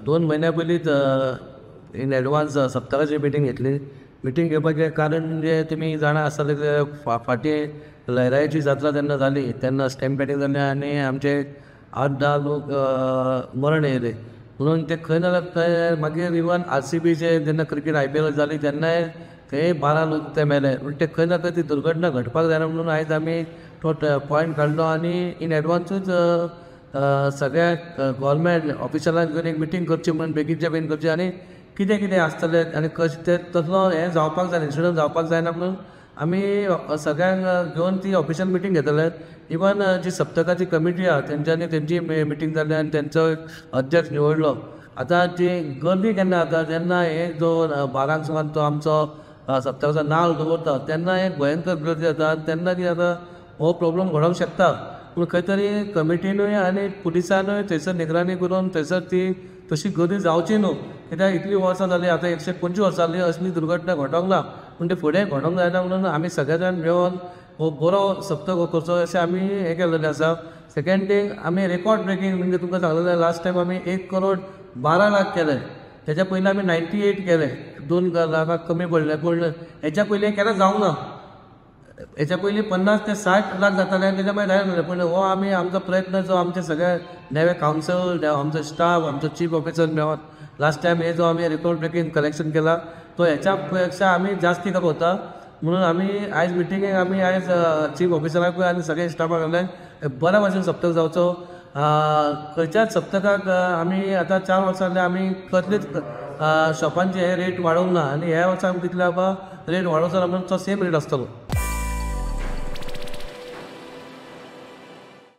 2 म्हयन्या पयलींच in advance सप्तकाची मिटींग घेतली. मिटींग घेवपाचें कारण म्हणजे तुमी जाणा आसतले फाटीं लयराईची जात्रा जेन्ना जाली तेन्ना स्टॅम्पेडींग जालें आनी आमचे 8-10 लोक मरण येयले. म्हणून ते खंय ना जाल्यार थंय मागीर इवन RCBचे जेन्ना क्रिकेट IPL जाली तेन्नाय थंय 12 लोक ते मेले. पूण ते खंय ना खंय ती दुर्घटना घडपाक जायना म्हणून आयज आमी तो पॉयंट काडलो आनी इन एडवान्सूच सगळ्या गव्हर्मेंट ऑफिशलांक घेवन एक मिटींग करची म्हणून बेगीनच्या बेगीन करची आनी कितें कितें आसतलें आनी कशें तें तसलो हें जावपाक जायना, इन्सिडंट जावपाक जायना म्हणून आमी सगळ्यांक घेवन ती ऑफिशियल मिटींग घेतले. इवन जी सप्तकाची कमिटी आहा तेंच्यांनी तेंची मिटींग जाली आनी तेंचो अध्यक्ष निवडलो. आतां जी गर्दी केन्ना जाता जेन्ना हे जो 12 सुमार तो आमचो सप्तकाचो नाल दवरता तेन्ना एक भयंकर गर्दी जाता. तेन्ना कितें जाता हो प्रॉब्लम घडोवंक शकता. पूण खंय तरी कमिटीनूय आनी पुलिसानूय थंयसर निगराणी करून थंयसर ती तशी गर्दी जावची न्हू, कित्याक इतलीं वर्सां जालीं आतां 125 वर्सां जालीं असली दुर्घटना घडोंक ना. पूण ते फुडें घडोवंक जायना म्हणून आमी सगळे जाण मेळोन हो बरो सप्तक करचो अशें आमी हें केलेलें आसा. सेकेंड थींग आमी रेकॉर्ड ब्रेकींग म्हणजे तुमकां सांगलेलें लास्ट टायम आमी 1 करोड 12 लाख केले, तेच्या पयलीं आमी 98 केले, 2 लाखाक कमी पडले. पूण हेच्या पयलीं केन्ना जावंक ना. हेच्या पयलीं 50 ते 60 लाख जाताले आनी तेच्या मागीर जायना. पूण हो आमी आमचो प्रयत्न जो आमचे सगळे नवे कावन्सिल, आमचो स्टाफ, आमचो चीफ ऑफिसर मेळोन लास्ट टायम हे जो आमी रेकॉर्ड ब्रेकींग कलेक्शन केला तो हेच्या पेक्षा आमी जास्ती करता. म्हणून आमी आयज मिटिंगेक आमी आयज चीफ ऑफिसराकूय आनी सगळे स्टाफाक सांगलें बऱ्या भाशेन सप्तक जावचो. खंयच्याच सप्तकाक आमी आतां 4 वर्सां जालीं आमी कसलीच शॉपांचे हे रेट वाडोवंक ना आनी ह्या वर्सा आमी कितले बाबा रेट वाडोवचो ना म्हणून तो सेम रेट आसतलो.